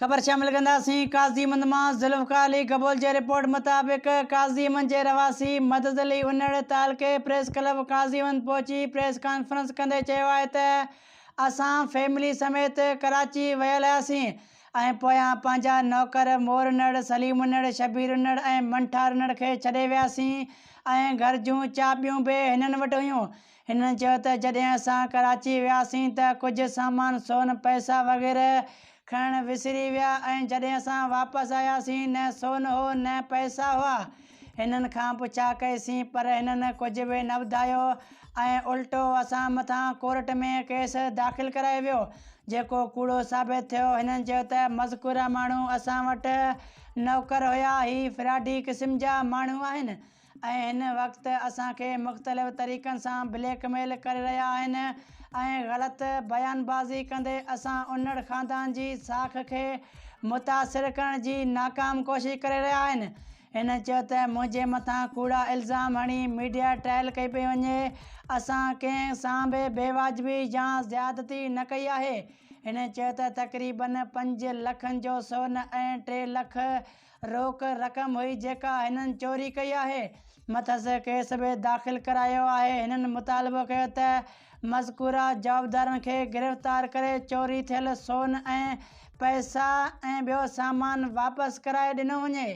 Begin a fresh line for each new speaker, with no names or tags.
خبر شامل ڪنداسين قاضي مند مان ذوالفقار علي گبول جي رپورٽ مطابق قاضي مند جي رهواسي مدد علي انڙ تعلقي پريس ڪلب قاضي مند پهچي پريس ڪانفرنس ڪندي چيو آهي ته اسان فيملي سميت ڪراچي ويل هياسين ۽ پويان پنهنجا نوڪر مور انڙ، سليم انڙ، شبير انڙ ۽ منٺار انڙ کي ڇڏي وياسين ۽ گهر جون چاٻيون به هنن وٽ هيون. هنن چيو ته جڏهن اسان ڪراچي وياسين ته ڪجهه سامان سون پئسا وغيره کڻڻ وسري ويا ۽ جڏهن اسان واپس آياسين نه سون هو نه پئسا هئا. هنن کان پڇا ڪئي سين پر هنن ڪجهه به نه ٻڌايو ۽ الٽو اسان مٿان ڪورٽ ۾ ڪيس داخل ڪرايو ويو جيڪو ڪوڙو ثابت ٿيو. هنن چيو ته مذڪوره ماڻهو اسان وٽ نوڪر هيا هي فراڊي قسم جا ماڻهو آهن. ۽ هن وقت اسان کي مختلف طريقن سان بليڪ ميل ڪري رهيا آهن ۽ غلط بيان بازي ڪندي اسان انڙ خاندان جي ساک کي متاثر ڪرڻ جي ناڪام ڪوشش ڪري رهيا آهن. هن چيو ته منهنجي مٿان ڪوڙا الزام هڻي ميڊيا ٽرائل ڪئي پئي وڃي، اسان ڪنهن سان به بي واجبي يا زيادتي نه ڪئي آهي. هن چيو ته تقريبن پنج لکن جو سون ۽ ٽي لک روڪ رقم هئي جيڪا هنن چوري ڪئي آهي، مٿس ڪيس به داخل ڪرايو آهي، هنن مطالبو ڪيو ته مذڪوره جوابدارن کي گرفتار ڪري چوري ٿيل سون ۽ پئسا ۽ ٻيو سامان واپس ڪرائي ڏنو وڃي.